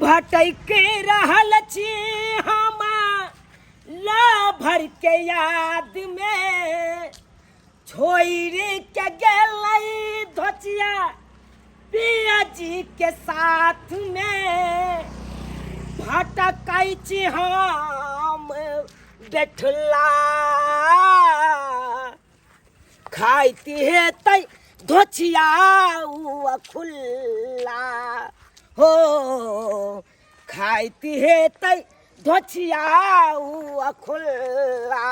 भटक रहल छी हम लभर के याद में, छोड़ के गेलै धोचिया पिया जी के साथ में, भटकै छी हम बेठला, खाइती हेतै धोचिया उ खुल्ला हो, खाइती हेतै धोचिया उ खुल्ला।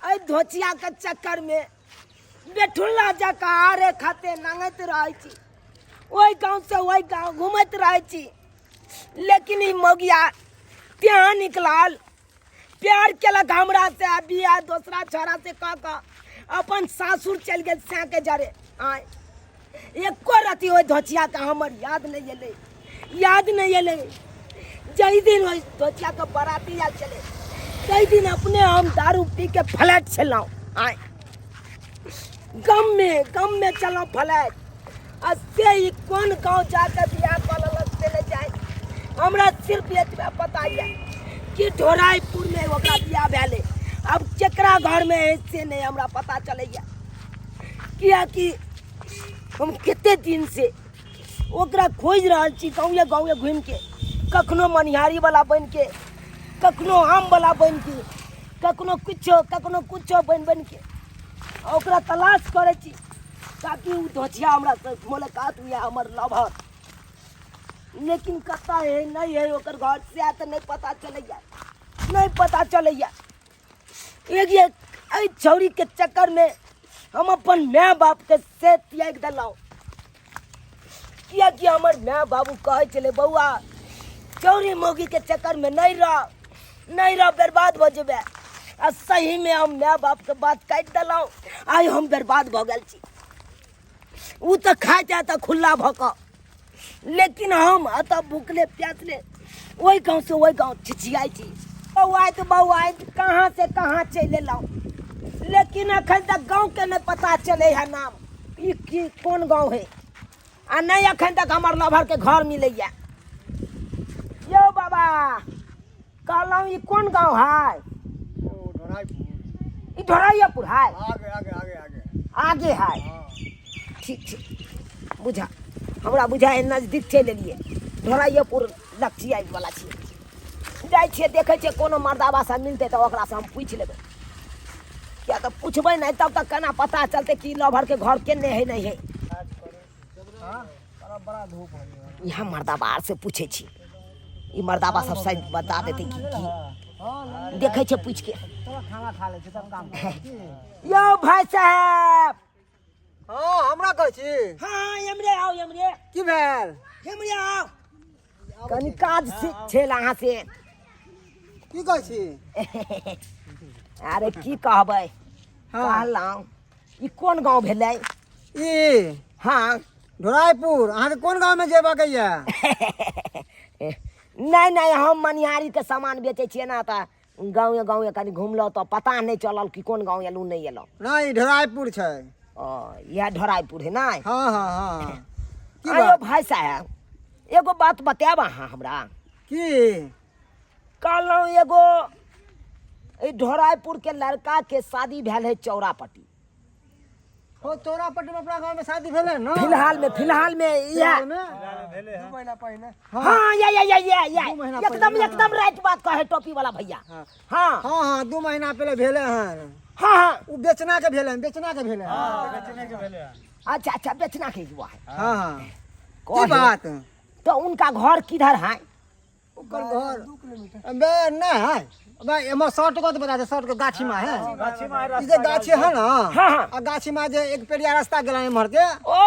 एहि धोचिया के चक्कर में बेठुल्ला जकाँ आरे खाते नांगैत रहै छी, ओहि गाँव से ओहि गाँव घुमैत रहै छी, लेकिन ई मौगिया तेहन निकलल, प्यार केलक हमरा से आ बियाह दोसरा छोरा से कऽ कऽ अपन सासुर चलि गेल सैके जरे। आय एको रति ओहि धोचियाके हमर याद नहि एलै, याद नहि एलै। जाहि दिन ओहि धोचियाके बराती आयल छलै ताहि दिन अपने हम दारू पी के फ्लैट छलहुँ। आय गममे गममे चलहुँ फ्लैट, आ से ई कोन गाँव जाके बियाह कऽ लेलक से नहि जानि। हमरा सिर्फ एतबे पता यऽ कि ढोराइपुरमे ओकरा बियाह भेलै, आब केकरा घरमे है से नहि हमरा पता चलैए, किएकि हम कते दिनसँ ओकरा खोजि रहल छी गाँवे गाँवे घुमिके, कखनो मनिहारीवला बनिके, कखनो आमवला बनिके, कखनो किछो कखनो किछो बनि बनिके ओकरा तलाश करै छी, ताकि ओ धोछिया हमरा से मुलाकात हुए, हमर लभर। लेकिन कतऽ है नहि है ओकर घर से तऽ नहि पता चलैया, नहि पता चलैया। एक एहि छौड़ीके चक्करमे हम अपन माय बापके से त्यागि देलहुँ, किएकि हमर माय बाबू कहै छलै बौआ चौरी मौगीके चक्करमे नहि रह, नहि रह, बर्बाद भऽ जेबै। आ सहीमे हम माय बापके बात काटि देलहुँ, आइ हम बर्बाद भऽ गेल छी। ओ तऽ खाइत हैत खुल्ला भऽ कऽ, लेकिन हम एतऽ भुखले प्यासले ओहि गाँवसँ ओहि गाँव छिछियाइ छी। बौआइत बौआइत कहाँ से कहाँ चलि एलहुँ, लेकिन एखन तक गाँवके नहि पता चलै है नाम, ई की कोन गाँव है, आ नहि एखन तक हमर लभरके घर मिलैया। यौ बाबा कहलहुँ ई कोन गाँव है? ओ ढोराईपुर। ई ढोराइएपुर है? आगे आगे आगे आगे आगे है। हाँ। ठीक ठीक, बुझा हमरा बुझा है नजदीक चलि एलियै, ढोराइएपुर लक्षिया वाला छियै। जाइ छियै देखै छियै कोनो मर्दाबा से मिलतै तऽ ओकरासँ हम पूछि लेबै, किया तऽ पुछबै नहि तब तक केना पता चलतै कि लभरके घर केने है नहि है। यहाँ मर्दाबा आर से पूछै छी, ई मर्दाबा सब शायद बता देतै कि की देखै छै पूछि के। यौ भाई साहेब। हाँ हमरा कहै छी? हाँ एमरे आउ, एमरे। की भेल? एमरे आउ, कनि काज छल अहाँ से। की कहै छी? अरे की कहबै, हाँ। कहलहुँ ई कोन गाँव भेलै? ई हाँ ढोराईपुर। अहाँके कोन गाँवमे जेबाक यऽ? नहि नहि, हम मनिहारीके सामान बेचै छियै ने, तऽ गाँवे गाँवे कनि घुमलहुँ तऽ पता नहि चलल कि कोन गाँव एलहुँ नहि एलहुँ। नहि, ई ढोराईपुर छै। ओ इएह ढोराईपुर है नहि? हाँ हाँ हाँ। की आयो बात? भाई साहेब, एगो बात बतायब अहाँ हमरा? की? कहलहुँ एगो एहि ढोराईपुर के लड़का के शादी भेल है चौरापट्टी। हो चौरापट्टी में अपना गांव में शादी भेलै ने? फिलहाल में, फिलहाल में इएह। फिलहाल में? 2 महीना पहिने। हाँ, या या या या या। 2 महीना एकदम पहिले। एकदम राइट बात कहे टोपी वाला भैया। हाँ। हाँ। हाँ, हाँ, 2 महीना पहले भेलै हन। हाँ, हाँ। उ बेचना के भेलै हन, बेचना के भेलै हन। हाँ, बेचने के भेलै हन। अच्छा, अच्छा, बेचना के युवा है। हाँ, हाँ। की कहे। बात? तो उनका घर किधर है? ओकर घर 2 किलोमीटर। बे नहीं है। बे एमहर शॉर्ट को तो बता दे, शॉर्ट को गाछी में है। गाछी में है ई जे गाछी है ना, हाँ, हाँ। आ गाछी में जे एक पेड़िया रास्ता गेल एमहर के। ओ,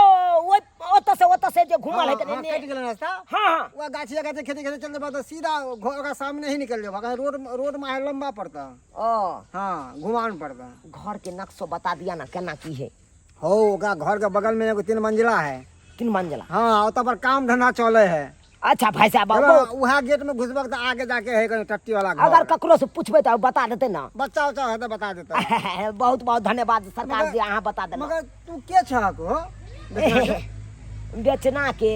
ओइ, ओतऽ से, ओतऽ से जे घुमल है कने हाँ, ने। कटि गेल रास्ता। हाँ, हाँ। वह गाछी गाछी खेती खेती चलते बाद सीधा घर ओकरा सामने ही निकल जाओ। अगर रोड में है लंबा पड़ता। ओ। हाँ, घुमान पड़ता। घर के नक्शो बता दिया ना केना की है। हो, ओकरा घर के बगल में एगो 3 मंजिला है। 3 मंजिला? हाँ, ओतऽ पर काम धंधा चले है। अच्छा भाई साहब, चलो, बहुत- उहा गेट में घुसबक तऽ आगे जाके है कहीं टट्टी वाला घर। अगर ककरो से पूछबै तऽ बता देतै ना। बच्चा उच्चा है तऽ बता देतै। बहुत बहुत धन्यवाद सरकार जी, अहाँ बता देलहुँ। मगर तू के छहक हो? बेचना के,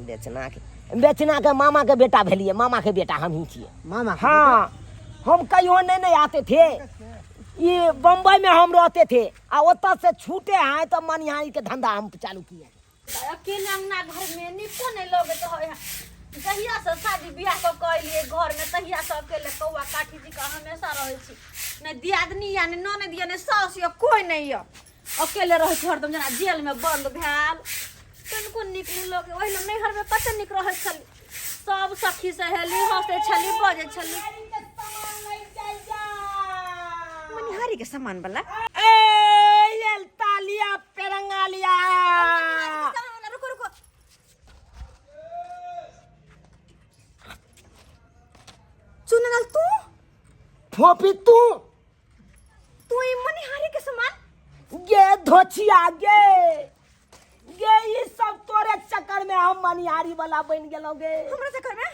बेचना के बेचना के मामा के बेटा भेलिए, मामा के बेटा हम ही छिए। मामा के? हाँ, हम कहियो नहीं नहीं आते थे, ये बम्बई में हम रहते थे आ ओतऽ से छूटे हैं तो मनिहारी के धंधा हम चालू किए। अकेले अंगना घर में नीको नहीं लगैत है। जहिया से शादी बियाह कऽ के अयलियै घर में तहिया से अकेले कौआ काठी जी का हमेशा रहै छी। नहि दियादनी या नहि ननद या नहि साउस या कोई नहि यऽ, अकेले रहै छी हरदम जेना जेल में बंद भेल। तनिको नीक नहि लगै। ओहि लए नैहर में कते नीक रहै छली, सब सखी सहेली हंसै छली बजै छली। मनिहारी के सामान वाला ए ये तालिया पेरंगालिया रुको रुको, चुनल तू फोपी तू तू ई मनिहारी के सामान गे धोछिया गे गे ई सब तोरे चक्कर में हम मनिहारी वाला बन गेलौं गे। हमरा चक्कर में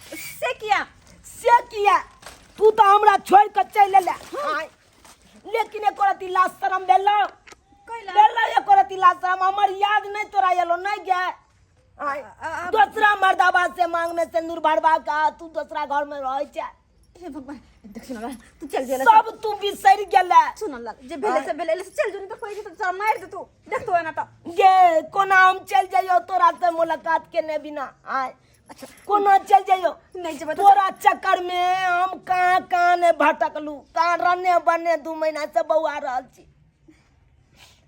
से किया? से किया? तू तो हमरा छोड़ के चल एले। आय, लेकिन एको रति लाज शरम भेलौ? कैला? भेलौ एको रति लाज शरम? हमर याद नहीं तोरा एलो नहीं गे? आय, दोसरा मर्दाबा से मांग में सिंदूर भरवा का तू दोसरा घर में रह छै। हे भगवान, देख सुन लाल, तू चल जेला। सब तू बिसरि गेले। सुन लाल, जे भेले से भेले, से चल जो, नहीं तो कोई तो तोरा मार दे तू। देख तो एना तो गे कोना हम चल जाइयो तोरा से मुलाकात केने बिना? आय, अच्छा कोना चल जाइयो? नहीं जेबै तो तोरा चक्कर में हम कहाँ कहाँ ने भटकलू, कहाँ रने बने 2 महीना से बौआ रहल छी,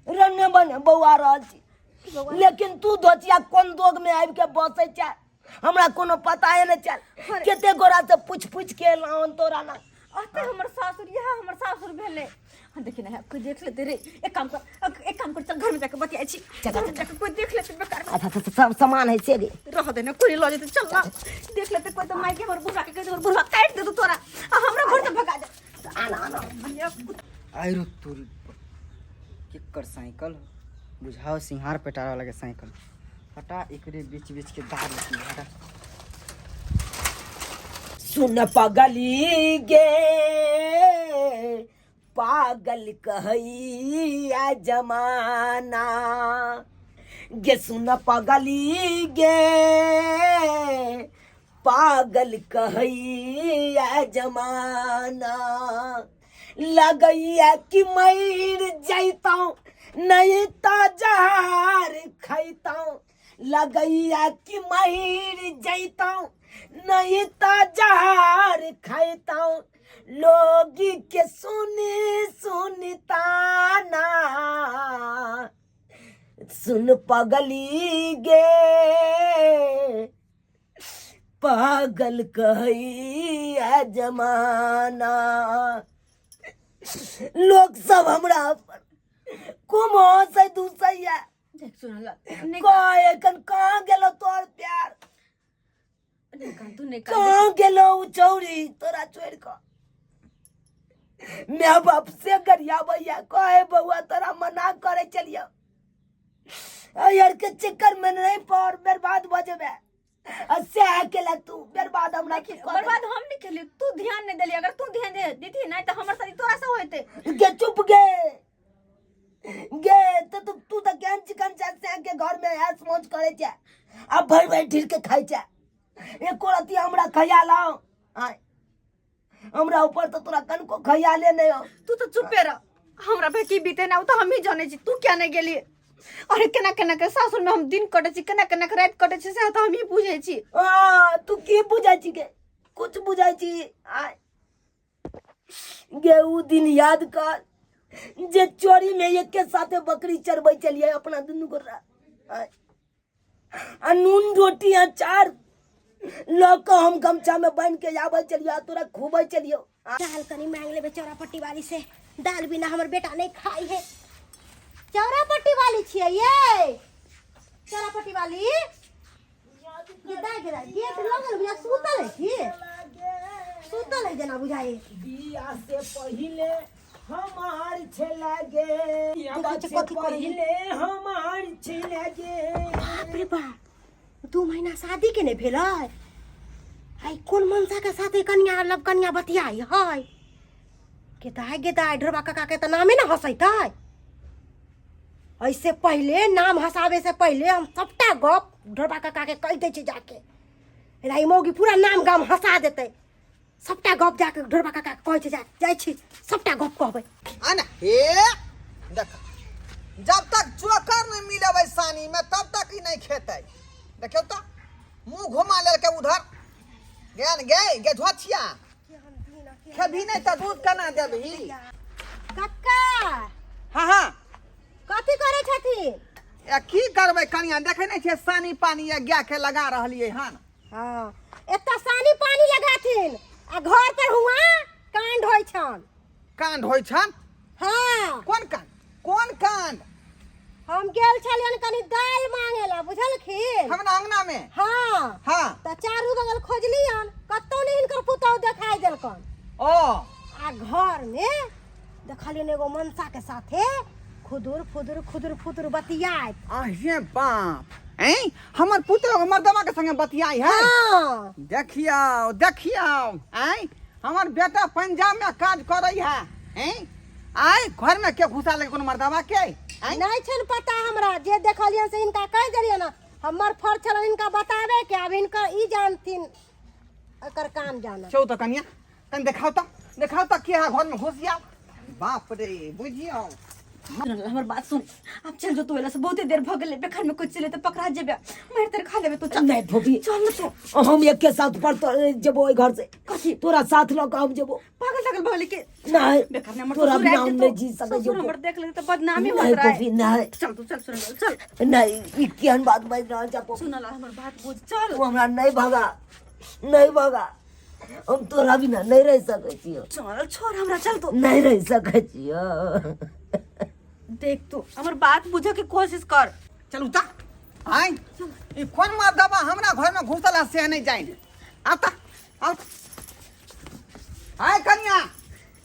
रने बने बौआ रहल छी, लेकिन तू धोचिया कोन दोग में आबि के बसै छै हमरा कोनो पता नहीं चल। अरे। कते गोरा से पूछ पूछ के एलहुँ तोरा ना। अते हमर सासुर, यह हमर सासुर भेले। हाँ, देखी ना, कोई देख लेते रे। एक काम कर, एक काम कर, चल घर में जाके बतियाई छी। चल, घर में जाके कोई देख लेते बेकार में। अच्छा, अच्छा, सब सामान है से गे। रह दे ना, कोई लऽ जेतै, चल ना। देख लेते कोई तो माइके हमर बुढ़वा के कहि दे, हमर बुढ़वा काटि देतौ तोरा आ हमरा घर से भगा दे। आना, आना। भैया, आइरो तोरी केकर साइकिल बुझाओ, सिंहार पेटारा वाला के साइकिल। हटा एकरे बीच बीच के दार होती, हटा। सुन पगली गे पागल कहैया जमाना गे, सुन पगली गे पागल कहैया जमाना, लगैया कि मर जैतौं नहीं तो जहर खैतौं, लगैया कि मर जैतौं नहीं तो जहर खैतौं, लोगी के सुनी सुनी ताना, सुन पगली गे पागल कहैया जमाना। लोग सब हमरा पर कुम हंसै दूसैया। देख सुन लाल, नहीं कहे एखन कहाँ गेलो तोहर प्यार? नहीं कान, तू नहीं कान। कहाँ गेलो उ चौरी तोरा छोड़ कऽ? माय बाप से गरियाबैया, कहे बौआ तोरा मना करे चलियो यार के चक्कर में नहीं पड़, बर्बाद भऽ जेबे। आ सएह केला तू बर्बाद हमरा की कऽ बर्बाद हम नहीं केलियो, तू ध्यान नहीं देली। अगर तू ध्यान दे देती नहीं तो हमर शादी तोरा से होते। गे चुप गे गे, तो तू तो केहन चिकन छै सएह के घर में ऐश मौज करे छै आ भरि भरि ढीर के खाइ छै, एको रत्ती हमरा खयाल आउ? आय, हमरा ऊपर तो तोरा कनको खयाले नहीं हो। तू तो चुपे रह, हमरा पे की बीते ना उ तो हम ही जाने छी। तू क्या नहीं गेली? अरे केना केना के सासुर में हम दिन कटे छी, केना केना के रात कटे छी से तो हम ही बुझे छी। आ, तू की बुझै छी गे? कुछ बुझै छी? आय गे, उ दिन याद कर जे चोरी में एक के साथे बकरी चरबै चलिए अपना दुनू गोरा। आय, आ नून रोटी अचार लऽ कऽ हम गमछा में बान्हि के आबै चलियो आ तोरा खुबै चलियो। दाल कनी मांग लेबे चौरा पट्टी वाली से, दाल बिना हमर बेटा नहीं खाई है। चौरा पट्टी वाली छियै ये, चौरा पट्टी वाली गेदा गेदा गेट लगल बुझा सुतल है की? सुतल है जेना बुझाई। बिया से पहिले हमार छेला गे, बिया देखै से छियै कथी करै है। पहिले हमार छेला गे। बाप रे बाप, 2 महीना शादी के नहीं भेलै, आई कोन मनसा के साथे कनिया लब कनिया बतियाई है गेदाय गेदाय। ढोरबा काका के तऽ नामे ने हंसैतै। ऐसे पहिले नाम हंसाबे से पहिले हम सबटा गप ढोरबा काका के कहि दै छी जाके। एकरा ई मौगी पूरा नाम गाम हंसा देतै। सबटा गप जाके ढोरबा काका के कहै छै, जा जाइ छी सबटा गप कहबै। आना हे देख, जब तक चोकर नहीं मिलेबै सानी में तब तक ई नहीं खेतै। देखियौ तऽ मुंह घुमा लेलकै उधर। गेल गे गे झोछिया खेबही नहीं तऽ दूध केना देबही? कक्का। हाँ हाँ। कथी करै छथिन? ए की करबै कनिया, देखै नहीं छियै सानी पानी या गाय के लगा रहलियै हन। हाँ, एतऽ सानी पानी लगाथिन आ घर पर हुआ कांड होइ छन। कांड होइ छन? हाँ। कोन कांड? कोन कांड? हम गेल छलियन कनी दालि मांगे ला, बुझलखिन? हमरा अंगना में? हाँ। हाँ। तऽ चारू बगल खोजलियन, कतौ नहि हिनकर पुतहु देखाई देलकन। ओ। आ घर में देखलियन एगो मनसा के साथे खुदुर फुदुर खुदुर फुदुर बतियाइत। आहे बाप, ऐं हमर पुत्र एगो मर्दवा के संगे बतियाई है? हाँ। देखियौ देखियौ, ऐं हमर बेटा पंजाब में काज करै है, ऐं आय घर में के घुसा ले कोनो मर्दवा के? ऐं नहीं छन पता हमरा, जे देखलियन से हिनका कहि देलियन। हमर फर्ज छलन हिनका बताबे के, आब हिनकर ई जानथिन एकर काम जानत। चौ तो कनिया कनि देखाउ त, देखाउ त के है घर में घुस जाओ। बाप रे बुझियौ। हमर बात सुन, अब चल जो तू एला से बहुते देर भ गेलै, बेखर में कुछ चले त पकड़ा जेबे, मार तर खा लेबे तू। चल। नहीं फूफी। चल न तू। हम एक के साथ पर तो जेबो ओहि घर से। कथी? तोरा साथ ल के हम जेबो। पागल लगल भगले के? नहीं। बेकार ने हमर तोरा ससुर बिना आबि हम जेतौ। नहीं जी सकै ससुर छियौ। हमर देख लेतै त बदनामी नहीं होत रहै। फूफी, नहीं। चल तू चल, सुन चल। नहीं, ई केहन बात बाजि रहल छै फूफी? सुन ला हमर बात बुझ, चल। तू हमरा नहीं भगा, नहीं भगा, हम तोरा बिना नहीं रह सकै छियौ। चल छोड़ हमरा, चल तू। नहीं रह सकै छियौ। देख तू हमर बात बुझे के कोशिश कर। चलू ता आय, ई कोन मर्दबा हमरा घर में घुसल है से नहीं जाइन। आता आउ आय कन्या।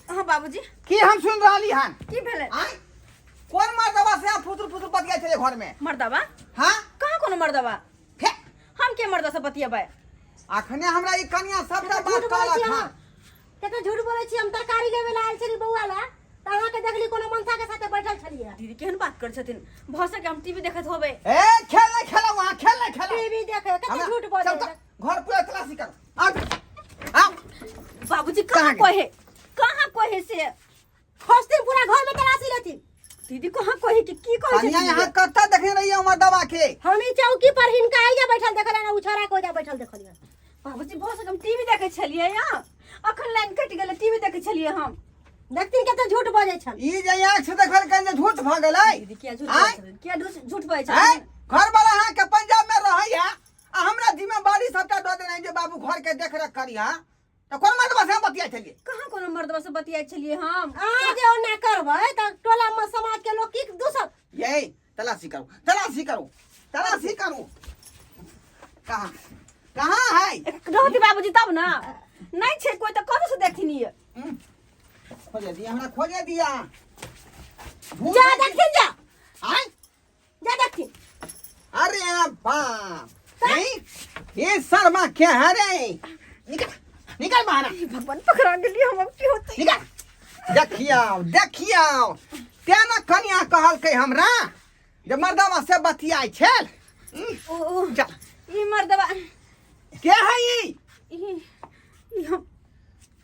हाँ बाबूजी। की हम सुन रहली हन? की भेलै? आय कोन मर्दबा से आप फुसुर फुसुर बतियाइ छलै घर में? मर्दबा? हाँ। कहाँ कोनो मर्दबा? फे। हम के मर्दा से बतियेबै? अखने हमरा ई कन्या सबटा झूठ बात बोलै कहलक छी हन। अहाँ। कते झूठ बोलै छी। हम तरकारी लेबै ला आयल छली बौआ ला, तऽ अहाँके देखली कोनो मनसा के साथे बैठल छलियै। दीदी केहन बात करै छथिन, भऽ सके हम टीवी देखैत होबै। ए खेल नहीं खेला वहाँ, खेल नहीं खेला। टीवी देखे कते हमरा- झूठ बोलै। चल तऽ, घर पूरा तलाशी करू। आउ, आउ। बाबूजी कहाँ कहाँ कहे, कहाँ कहे से? खोजथिन पूरा घर में तलाशी लेथिन। दीदी कहाँ कहे कि की कहे कन्या छथिन? यहाँ कतऽ देखने रहियै हमर दवा के? हम ई चौकी पर हिनका आइया बैठल देखलियन, उ छोरा के ओइजा बैठल देखलियन। बाबूजी भऽ सके हम टीवी देखै छलियै यहाँ, अखन लाइन कटि गेलै, टीवी देखै छलियै हम। देखथिन कते झूठ बजै छन। ई जे आँख से देखलकै जे झूठ भऽ गेलै। दीदी किया झूठ आँय? बजै छथिन? किया झूठ बजै आँय? छथिन? घर वाला अहाँ के पंजाब में रहै है आ हमरा जिम्मेवारी सबटा दऽ देने जे बाबू घर के देख रेख करिहा, तऽ कोन मर्दबा से हम बतियाइ छलियै? कहाँ कोनो मर्दबा से बतियाइ छलियै हम? अहाँ जे ओना करबै तऽ टोला में समाज के लोग की दूसत? ये तलाशी करू, तलाशी करू, तलाशी करू। कहाँ कहाँ है? रहती बाबूजी तब ना, नहीं छै कोई तऽ कतऽ से देखथिन ई? खोजे दिया हमरा, खोजे दिया। जा देखथिन, जा। आय? जा देखथिन। अरे बाप नहीं, ये शर्मा क्या है रे? निकल निकल बाहर। हे भगवान पकड़ा गेलियै हम, अब की होतै? निकल। देखियौ देखियौ, तें ने कनिया कहलकै हमरा जे मर्दवा से बतियाइ छल। ओ, ओ, चल। ई मर्दवा के है ई? ई हम।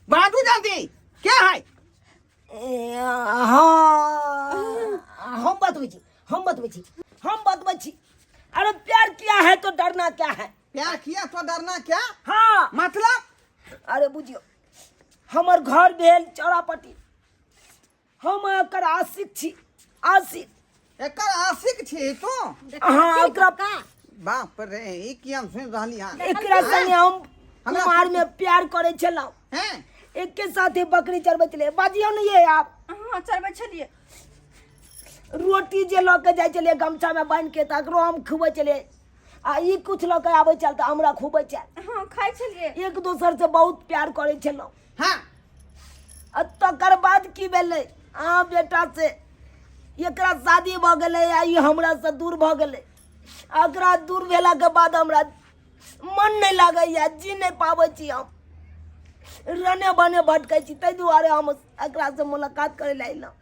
बाजू जल्दी, के है? ए, हाँ, हम बतबै छी, हम बतबै छी, हम बतबै छी। अरे प्यार किया है तो डरना क्या है? प्यार किया तो डरना क्या? हाँ। मतलब? अरे बुझियौ, हमर घर भेल चौरापट्टी, हम एकर आशिक छी, आशिक। एकर आशिक छी तू? हाँ, ओकरा बाप रे, ई की हम सुनि रहली हन? एकरा संगे हम हमरा- कुमार में प्यार करे छलहुँ। हैं? एके साथे बकरी चरबै छलियै। बाजियौ ने ये आप। हाँ चरबै छलियै। रोटी जे लऽ के जाइ छलियै गमछा में बान्हि के, तकरो हम खुबै छलियै, आ ई कुछ लऽ के आबै छल तऽ हमरा खुबै छल। हाँ खाइ छलियै। एक दोसर से बहुत प्यार करै छलहुँ। हाँ। आ तकर बाद की भेलै, अहाँ बेटा से एकरा शादी भऽ गेलै आ ई हमरा से दूर भऽ गेलै। एकरा दूर भेलाके बाद हमरा मन नहि लागैया, जी नहि पाबै छी, हम रने बने भटकै छी, ताहि दुआरे हम एकरा से मुलाकात करै लए अयलहुँ।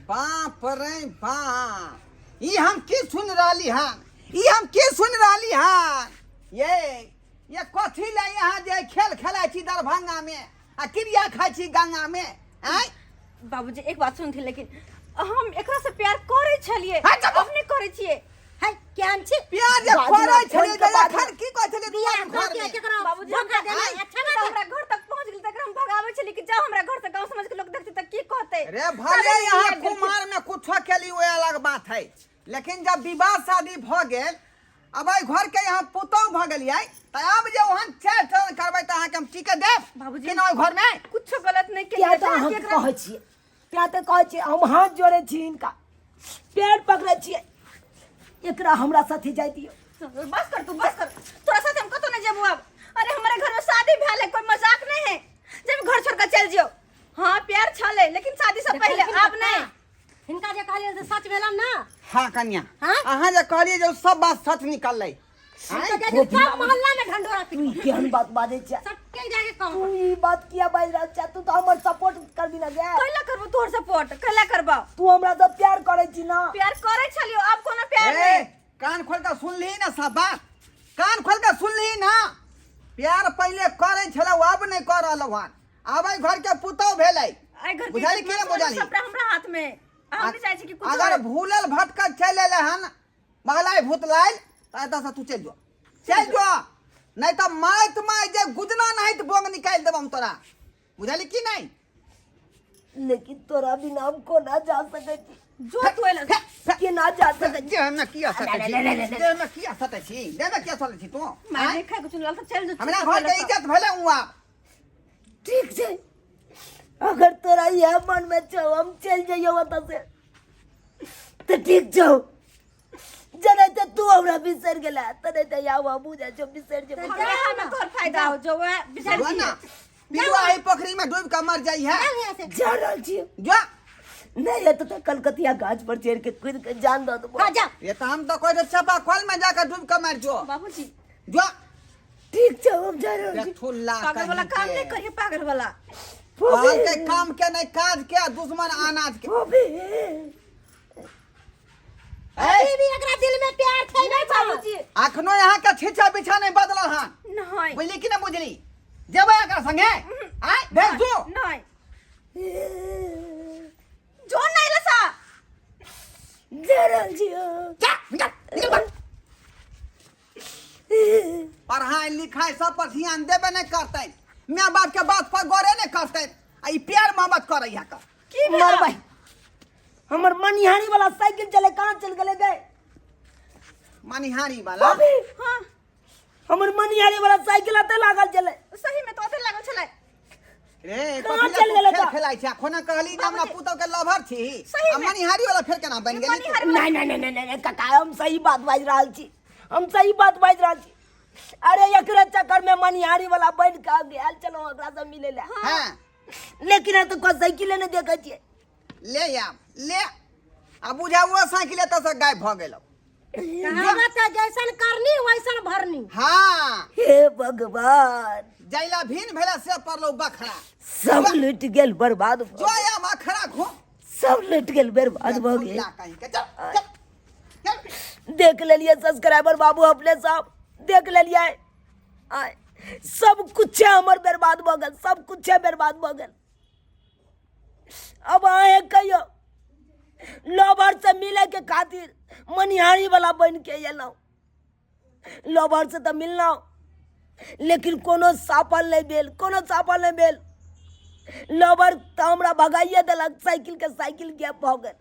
बाप रे बाप, ई हम की सुन रहली हन, ई हम की सुन रहली हन? ये कथी ले यहाँ जे खेल खेलाइ छी दरभंगा में आ क्रिया खाइ छी गंगा में? आँय बाबूजी, एक बात सुनथिन, लेकिन हम एकरा से प्यार करै छलियै। हाँ, चुप। अब नहि करै छियै। है केहन छी? प्यार जे बाजू करै ना, छलियै खोलि के तऽ बाजू। एखन की कहै छलियै बियाह दुआर कऽ घर के में? केकरो बाबूजी, धोखा हमरा देनाइ आँय? अच्छा तऽ बात है? हमरा घर तक पहुंच गेल, तकरा हम भगाबै छलियै कि जाओ हमरा घर से, गांव समाज के लोग देखते तऽ की कहते? रे भले तबे यहाँ बियाह गेलखिन। कुमार में कुछो केली वो अलग बात है, लेकिन जब विवाह शादी भ गेल, अब एहि घर के यहाँ पुतहु भ गेलियै, तऽ आब जे ओहन चारि चरण करबै तऽ अहाँके हम टीके देब? बाबूजी। कि ना ओहि घर में? कुछो गलत नहीं किया केलियै। तऽ अहाँके कहै छियै, किया तऽ कहै छियै, हम हाथ जोड़ै छी, हिनका पैर पकड़ै छियै, एकरा हमरा साथे जाय दियौ। बस कर तू, बस कर, तोरा साथ हम कतौ नहीं जेबो अब। अरे, हमारे घर में शादी भेल है, कोई मजाक नहीं है जब घर छोड़ कर चल जियो। हाँ, प्यार छले, लेकिन शादी से पहले, देखलखिन अब पप्पा, नहीं। हिनका जे कहलियै से सच भेलन ना? हाँ कन्या। हाँ? अहाँ जे कहलियै जे ओ सब बात सच निकललै। हम तऽ जाइ छी सब मोहल्ला में ढंढोरा तू पीट ई केहन बात बाजै छै? सबके जाके कहू। तू ई बात किया बाजि रहल छै? तू तऽ हमर सपोर्ट करबी ना गे? कैला करबो तोहर सपोर्ट? कैला करबो? तू हमरा से प्यार करै छी ना? प्यार करे छलियो, अब कोनो प्यार ए, नहीं। कान खोल के सुन ली ना सब बात, कान खोल के सुन ली ना। प्यार पहले करै छलौ, अब नहीं कर रहलौ हन। आब एहि घर के पुतहु भेलै। आई घर के बुझाली इज्जत कि नहि मान बुझाली? सबटा हमरा हाथ में। हम नहीं चाहे छी कि कुछ अगर भूलल भटकल चलि एलै हन बहलाइ भुतलाइल, तऽ एतऽसँ तू चलि जो, चलि जो, नहि तऽ माइत माइ जे गुजना नहि तऽ बोंग निकालि देब हम तोरा। बुझली कि नहि? लेकिन तोरा बिना हम कोना जा सकै छी? जो तू एला। केना जा सकै छी? देहमे किया सटै छी? देहमे किया सटै छी? देहमे किया सटै छी तू? मार नहीं खाए कुछ लाल तऽ चल जो। हमरा घर के इज्जत भेलै हुआ। ठीक छै, अगर तोरा इएह मनमे छौ हम चलि जइयौ ओतऽ से तऽ ठीक छौ। जनै तऽ तू हमरा बिसरि गेला तनै तऽ आब हमहूँ जाइ छौ, बिसरि जेबौ। हमरा में तोहर फायदा हो जो वह बिसर जो ना पिलुआ एहि पोखरी में डूबि कऽ मर जाइ है। चल यहाँ से। जा रहल छियै। जो। नहि हेतौ तऽ कलकतिया गाछ पर चढ़ि के कूदि के जान दऽ देबौ। हाँ जा। ये तऽ हम तऽ कहै छियौ चापा कल में जाके डूबि कऽ मरि जो। बाबूजी। जो। ठीक छै, हम जा रहल छी। ठुल्ला पागल वाला काम नहीं करिए, पागल वाला। के काम के नहीं काज के दुश्मन अनाज के। फूफी। अभी भी एकरा दिल में प्यार छै नहीं बाबूजी। अखनो यहाँ के छिछा बिछा नहीं बदलल हन। नहीं। बुझली कि ना बुझली? जेबै एकरा संगे? आय भेज दू। नहीं, जो नहीं लसा। जा रहल छी हम। जा, निकल निकल बाहर। पढ़ाई लिखाई सब पर ध्यान देबे नहीं करते, माय बाप के बात पर गौरे नहीं करते, आ ई प्यार मोहब्बत करे यहाँ का। की भेल? मरबै, हमर मनिहारी वाला साइकिल चले कहाँ चल गेलै गए? मनिहारी वाला? भाभी। हाँ। हमर मनिहारी वाला साइकिल एते लागल चले। सही में तो ओते लागल छलै। रे कहाँ कथी चल गेलै खेल तऽ? खेलाइ छै? खोना कहली जे हमरा पुतहु के लवर छी। सही आ में। मनिहारी वाला फेर केना बनि गेली तू? मनिहारी नहीं नहीं नहीं नहीं नहीं काका, हम सही बात बाजि रहल छी, हम सही बात बाजि रहल छी। अरे, एकरे चक्कर में मनिहारी वाला बनि के गेल चलो ओकरा से मिले ला। हाँ। लेकिन तो को साइकिल नहीं देखै छियै। ले आब ले आ बुझा वो साइकिल एतऽ से गायब भऽ गेल। कहावत है, जैसन करनी वैसन भरनी। हाँ। हे भगवान। जैला भीन भेला से पड़लो बखरा। सब लुटि गेल, बर्बाद भऽ जो गेल। आब अखरा घूम। सब लुटि गेल, बर्बाद भऽ गेल। ठुल्ला कहीं के, चल चल चल। देख लेलियै सब्सक्राइबर बाबू, अपने सब देख लेलियै। आय सब कुछ हमर बर्बाद भऽ गेल, सब कुछ बर्बाद भऽ गेल। अब अहें कहियो, लवर से मिले के खातिर मनिहारी वाला बन के एलहुँ, लवर से तऽ मिललहुँ लेकिन कोनो सफल नहि भेल, कोनो सफल नहि भेल। लवर तऽ हमरा भगाइए देलक, साइकिल के साइकिल गैप भऽ गेल।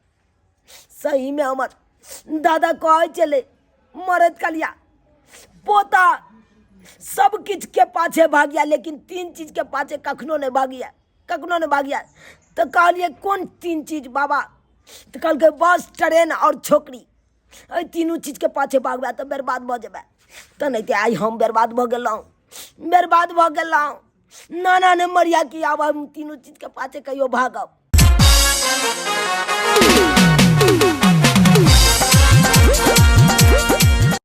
सहीमे हमर दादा कहै छलै मरैत कलिया, पोता सब किछु के पाछे भागिया लेकिन तीन चीज के पाछे कखनो नहि भागिया, कखनो नहि भागिया। तऽ कहलियै कोन तीन चीज बाबा? तऽ कहलकै बस, ट्रेन आओर छोकरी, एहि तीनू चीजके पाछे भागबै तऽ बर्बाद भऽ जेबै। तऽ नहि तऽ आइ हम बर्बाद भऽ गेलहुँ, बर्बाद भऽ गेलहुँ। नाना ने मरिया कि आब हम तीनू चीजके पाछे कहियो भागब।